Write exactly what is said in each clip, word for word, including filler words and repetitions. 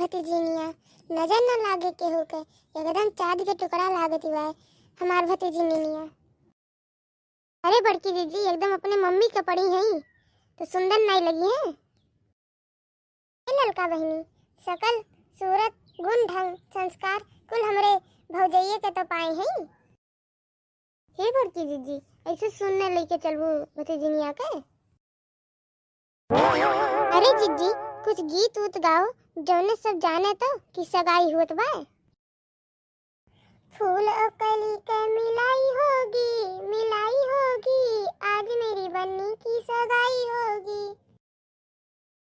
भतीजिनिया, नजर न लागे केहू के, एकदम चाँद के टुकड़ा लागत बाय हमार भतीजिनिया। अरे बड़की जीजी, एकदम अपने मम्मी के पड़ी हई, तो सुंदर नाई लगी है। ए ललका बहिनी, सकल, सूरत, गुण, ढंग, संस्कार कुल हमरे भौजइये के तो पाए हई। हे बड़की जीजी, ऐसे सुनने लेके चलबू भतीजिनिया के? अरे जीजी, कुछ गीत उत गाओ, जौने सब जाने तो कि सगाई होत बा। फूल और कली के मिलाई होगी, मिलाई होगी, आज मेरी बन्नी की सगाई होगी।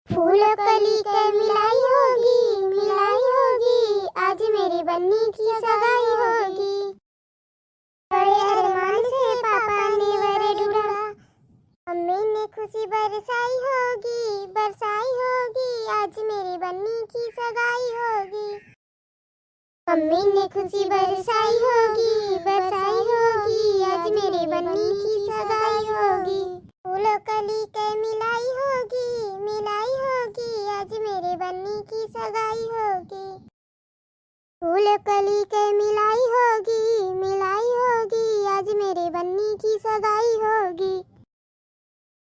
फूल और कली के मिलाई होगी, मिलाई होगी, आज मेरी बन्नी की सगाई होगी। बड़े अरमान से पापा ने वर ढूंढा, मम्मी ने खुशी बरसाई होगी, बरसाई होगी, आज मेरी बन्नी की सगाई होगी। मम्मी ने खुशी बरसाई होगी, बरसाई होगी, आज मेरी बन्नी की सगाई होगी। फूल और कली के मिलाई होगी, मिलाई होगी, आज मेरी बन्नी की सगाई होगी। फूल कली के मिलाई होगी, मिलाई होगी, आज मेरी बन्नी की सगाई होगी।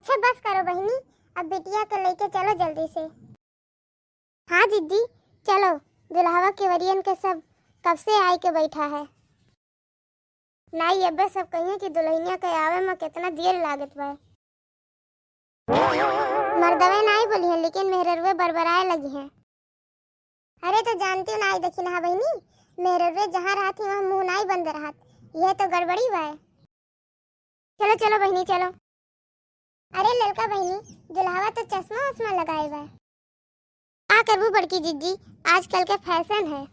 अच्छा बस करो बहिनी, अब बिटिया के लेके चलो जल्दी से। हाँ जीजी, चलो, दुल्हवा के वरियन के सब कब से आए के बैठा है। नाई अब्बे सब कहिए कि दुल्हनिया के आवे में कितना देर लागत बा। मर्दवे नाई बोली है, लेकिन मेहररुए बरबराए लगी है। अरे तो जानती हूँ नाई, देखी ना बहिनी, मेहररुए जहाँ रहत ही वहाँ मुँह नाई बंद रहत, यह तो गड़बड़ी बा। चलो चलो बहिनी चलो। अरे ललका बहिनी, दुल्हवा तो चश्मा उश्मा लगाए बा। का करबू बड़की जीजी, आजकल के फैशन है।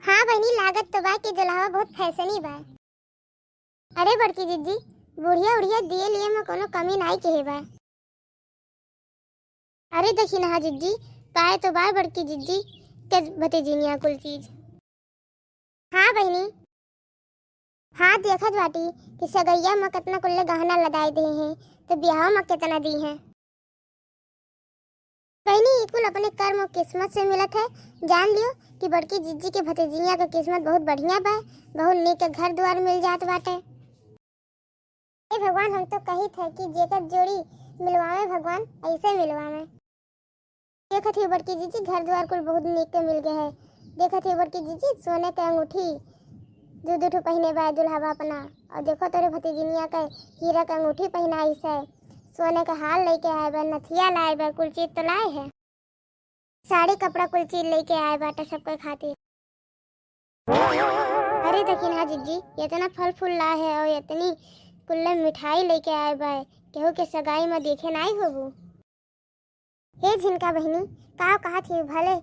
हाँ बहिनी, लागत तो बा कि दुल्हवा बहुत फैशनी बा। अरे बड़की जीजी, बुढ़िया उढ़िया दिए लिए में कोनो कमी नाई कहे बा। अरे देखी ना जीजी, पाए तो बा बड़की जीजी के भतीजिनिया कुल चीज। हाँ बहिनी, हाँ देखत बाटी कि सगैया में कितना कुल्ले गहना लदाई दे हैं, तो बियाह में कितना दी हैं। बहिनी, ई कुल अपने कर्म और किस्मत से मिलत है। जान लियो कि बड़की जीजी के भतीजिनिया के किस्मत बहुत बढ़िया बा, बहुत नीक घर द्वार मिल जात बाटे। हे भगवान, हम तो कहित है कि जेकर जोड़ी मिलवावे भगवान, ऐसे मिलवावे। देखत ही बड़की जीजी, घर द्वार कुल बहुत नीक के मिल गए है। देखत ही बड़की जीजी, सोने के अंगूठी दू दू ठो पहिने बा दुल्हवा अपना, और देखो तोरे भतीजिनिया के हीरा के अंगूठी पहिनाइस है, सोने के हार लेके आए बा, नथिया लाए बा, कुल चीज तो लाए है। साड़ी कपड़ा कुल चीज लेके आए बाटे सबके खातिर। अरे देखी ना जीजी, इतना फल फूल लाए है और इतनी कुल्ले मिठाई लेके आए बा, केहू के सगाई में देखे नाई होबू। हे झिनका बहिनी, का कहत ही, भले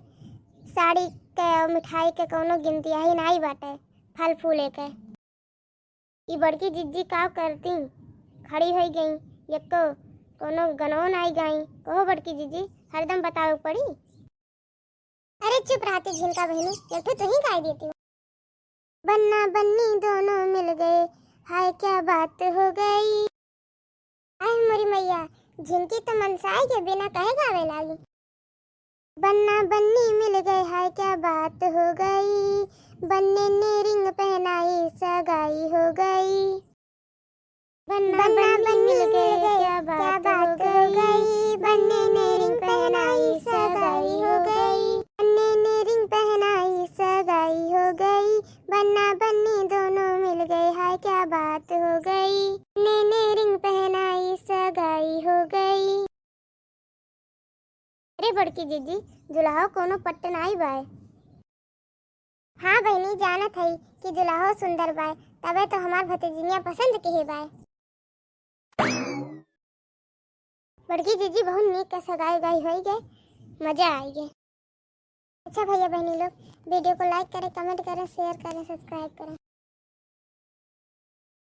साड़ी के और मिठाई के कौनो गिनती ही नाई बाटे फल फूले के। ई बड़की जिज्जी का करती, खड़ी होई गई, एको कोनो गनो नाई गाई। कहो बड़की जिज्जी, हरदम बतावे पड़ी। अरे चुप रहती झिनका बहिनी, एक ठो तू ही गाय देती। बन्ना बन्नी दोनों मिल गए, हाय क्या बात हो गई। आय मोरी मैया, झिनकी तो मनसाई के बिना कहे गावे लागी। बन्ना बन्नी मिल गए, हाय क्या बात हो गई, बन्ने ने रिंग पहनाई, सगाई हो गई। बन्ना बन्नी मिल गए, क्या बात हो गई, बन्ने ने रिंग पहनाई, सगाई हो गई। बन्ने ने रिंग पहनाई, सगाई हो गई। बन्ना बन्नी दोनों मिल गए, हाय क्या बात हो गई। बन्ने ने रिंग पहनाई, सगाई हो गई। अरे बड़की जिज्जी, दुल्हा कोनो पट्ट नाई बाय। हाँ बहिनी, जानत हई कि दुल्हो सुंदर बाय, तबे तो हमार भतीजिनिया पसंद किहे बाय। बड़की जिज्जी, बहुत नीक के सगाई उगाई होई गे, मजा आई गे। अच्छा भैया बहिनी लोग, video को like करें, comment करें, share करें, subscribe करें।